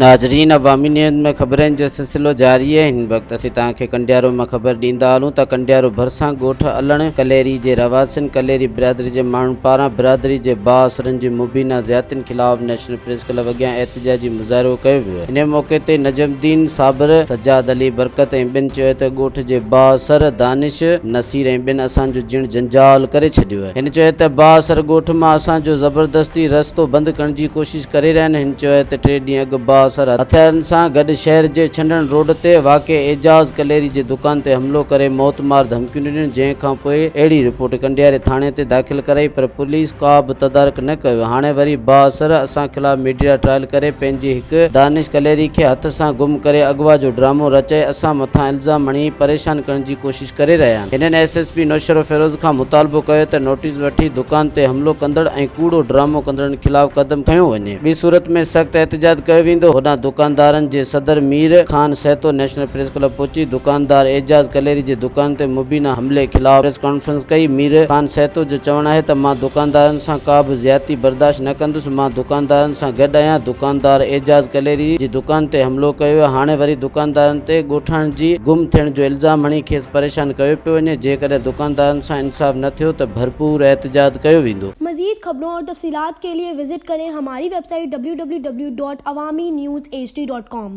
ناظرين عوامي نيوز ۾ خبرن جو سلسلو جاري آهي هن وقت اسين توهان کي ڪنڊيارو مان خبر ڏيندا هلون ته ڪنڊيارو ڀرسان ڳوٺ علڻ ڪليري جي رهواسين ڪليري برادري جي ماڻهن پاران برادري جي بااثرن جي مبينا زيادتين خلاف نيشنل پريس ڪلب اڳيان احتجاجي مظاهرو ڪيو ويو انهي موقعي تي نجم الدين صابر، سجاد علي برڪت ۽ ٻين چيو ته ڳوٺ جي بااثر دانش نصير ۽ ٻين اسان جو جيئڻ جنجال ڪري ڇڏيو آهي. هن چيو ته بااثر ڳوٺ مان اسان جو زبردستي رستو بند ڪرڻ جي ڪوشش ڪري رهيا آهن. هن چيو ته ٽي ڏينهن اڳ بااثر هٿيارن سان گڏ شهر جي ڇنڊڻ روڊ تي واقع اعجاز ڪليري جي دڪان تي حملو ڪري موتمار ڌمڪيون ڏنيون جنهن کانپوء اهڙي رپورٽ ڪنڊياري ٿاڻي تي داخل ڪرائي پر پوليس ڪا به تدارڪ نه ڪيو هاڻي وري بااثر اسان خلاف ميڊيا ٽرائل ڪري پنهنجي هڪ دانش ڪليري کي هٿ سان گم ڪري اغوا جو ڊرامو رچائي اسان مٿان الزام هڻي پريشان ڪرڻ جي ڪوشش ڪري رهيا آهن. هنن ايس ايس پي نوشهروفيروز کان مطالبو ڪيو ته نوٽيس وٺي دڪان تي حملو ڪندڙ ۽ ڪوڙو ڊرامو ڪندڙن خلاف قدم کنيو وڃي ٻي صورت ۾ سخت احتجاج ڪيو ويندو. هوڏانهن دڪاندارن جي صدر Mir Khan Sahito national press club پهچي دڪاندار اعجاز ڪليري جي دڪان تي مبينا حملي خلاف پريس ڪانفرنس ڪئي. مير خان سهتو جو چوڻ آهي ته مان دڪاندارن سان ڪا به زيادتي برداشت نه ڪندس، مان دڪاندارن سان گڏ آهيان، دڪاندار اعجاز ڪليري جي دڪان تي حملو ڪيو ويو، هاڻي وري دڪاندارن تي ڳوٺاڻن جي گم ٿيڻ جو الزام هڻي کيس پريشان ڪيو پيو وڃي، جيڪڏهن دڪاندارن سان انصاف نه ٿيو ته ڀرپور احتجاج ڪيو ويندو. مزيد خبرون اور تفصيلات کے لئے وزٽ ڪرين ھماري web site www.awamiNewsHD.com.